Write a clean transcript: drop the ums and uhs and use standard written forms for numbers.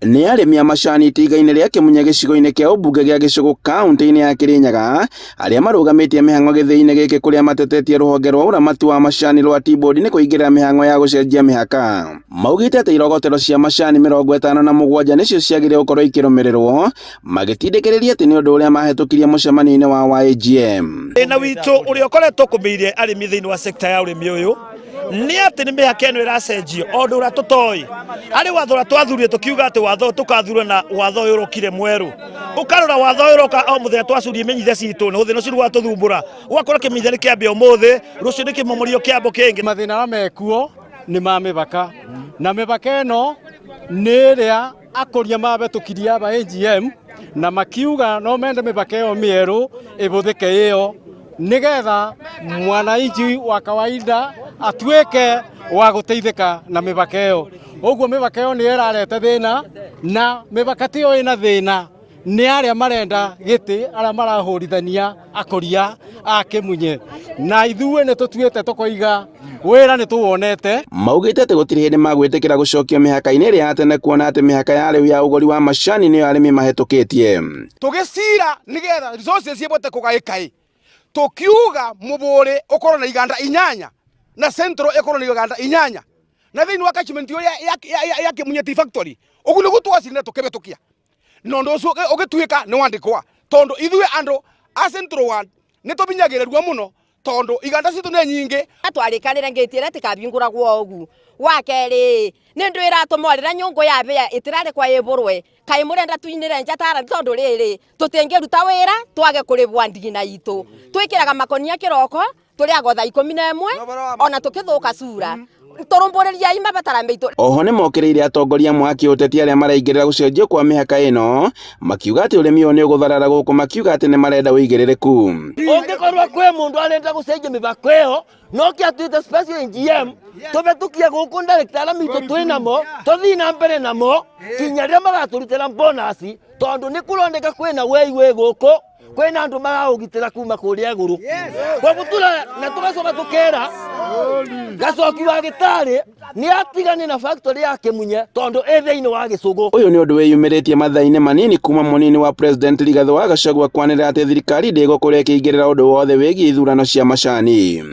Nĩ arĩmi a macani itinga-inĩ rĩa Kĩmunye gĩcigo-inĩ kĩa ũmbunge gĩa Gĩcũgũ kaunti-inĩ ya Kĩrĩnyaga arĩa marũgamĩtie mĩhang'o gĩthĩi-inĩ gĩkĩ kũrĩa matetetie rũhonge rwa ũramati wa macani rwa Tea-Board nĩ kũingĩrĩra mĩhang'o ya gũcenjia mĩhaka. Maugĩte atĩ irogotero cia macani 57 nĩcio ciagĩrĩire gũkorwo ikĩrũmĩrĩrwo, magĩtindĩkĩrĩria atĩ nĩ ũndũ ũrĩa mahĩtũkirie mũcemanio-inĩ wa AGM. Thĩna witũ ũrĩa ũkoretwo ũkũmĩire arĩmi thĩinĩ wa sekta ya ũrĩmi ũyũ nĩ atĩ nĩ mĩhaka ĩno ĩracenjio o ũndũ ũrĩa tũtoĩ. Harĩ watho ũrĩa twathurire tũkiuga atĩ watho ũyũ tũkathurwo na watho ũyũ ũrokire mwerũ. Ũkarora watho ũyũ ũroka o mũthenya twacuria imenyithia citũ na thĩna ũcio nĩguo watũthumbũra. Ũgakora kĩmenyithia nĩ kĩambia ũmũthĩ, rũciũ nĩ kĩmomorio kĩambo kĩngĩ. Mathĩna arĩa mekuo nĩ ma mĩbaka na mĩbaka ĩno nĩ ĩrĩa akũria mabetũkirie aba AGM na makiuga no mende mĩbaka ĩyo mĩerũ ĩbũthĩke ĩyo nĩgetha mwananchi wa kawaida atuĩke wa gũteithĩka na mĩbaka ĩyo. Ũguo mĩbaka ĩyo nĩyo ĩrarete thĩna na mĩbaka tiyo ĩna thĩna nĩ arĩa marenda gĩtĩ arĩa marahũrithania akũria a Kĩmunye na ithuĩ nĩ tũtuĩte tũkoiga wĩra nĩ tũwonete. Maugĩte atĩ gũtirĩ hĩndĩ magwĩtĩkĩra gũcokio mĩhaka-inĩ ĩrĩa ya tene kuona atĩ mĩhaka ya rĩu ya ũgũri wa macani nĩyo arĩmi mahĩtũkĩtie. Tũgĩcira nĩgetha resources cibote kũgaĩka ĩ tũkiuga mũbũrĩ ũkorwo na iganda inyanya na central ĩkorwo na iganda inyanya na thĩinĩ wa catchment ĩyo ya Kĩmunye Tea Factory ũguo nĩguo twacirire tũkĩbĩtũkia na ũndũ ũcio ũgĩtuĩka nĩ wandĩkwa tondũ ithuĩ andũ a Central Ward nĩ tũbinyagĩrĩrwo mũno tondũ iganda citũ nĩ nyingĩ. Twarĩkanĩre ngĩti ĩrĩa ĩtikabingũragwo ũgu wa kerĩ nĩ ndwĩra tũmorĩra nyũngũ ya bĩa ĩtĩrarĩ kwa ĩbũrwe kaĩ mũrenda tuinĩre nja tara tondũ rĩrĩ tũtingĩruta wĩra twage kũrĩbwa ndigina itũ twĩkĩraga makonia kĩroko tũrĩagwo thaa 11 ona tũkĩthũka cura tũrũmbũrĩriai mabatara maitũ. Oho nĩmokĩrĩire atongoria amwe a kĩũteti arĩa maraingĩrĩra gũcenjio kwa mĩhaka ĩno makiuga atĩ ũrĩmi ũyũ nĩũgũtharara gũkũ makiuga atĩ nĩmarenda ũigĩrĩrĩku. Ũngĩkorwo kwĩ mũndũ arenda gũcenjia mĩbaka ĩyo no kĩ atuĩte special AGM tũbetũkie gũkũ director arĩa mitũ twĩ namo tũthiĩ na mbere namo kinya rĩrĩa magatũrutĩra bonus tondũ nĩ kũroneka kwĩna wei wĩ gũkũ kwĩna andũ maraũgitĩra kuma kũrĩa igũrũ koguo tura na tũgacoka tũkera gacoki wa gĩtarĩ nĩ atigane na factory ya Kĩmunye tondũ ĩ thĩinĩ wa gĩcũgũ. Ũyũ nĩ ũndũ wĩyumĩrĩtie mathaa-inĩ manini kuma mũnini wa President Rigathĩ wa Gachagua kwanĩrĩra atĩ thirikari ndĩgũkorwo ĩkĩingĩrĩra ũndũ wothe wĩgiĩ ithurano cia macani.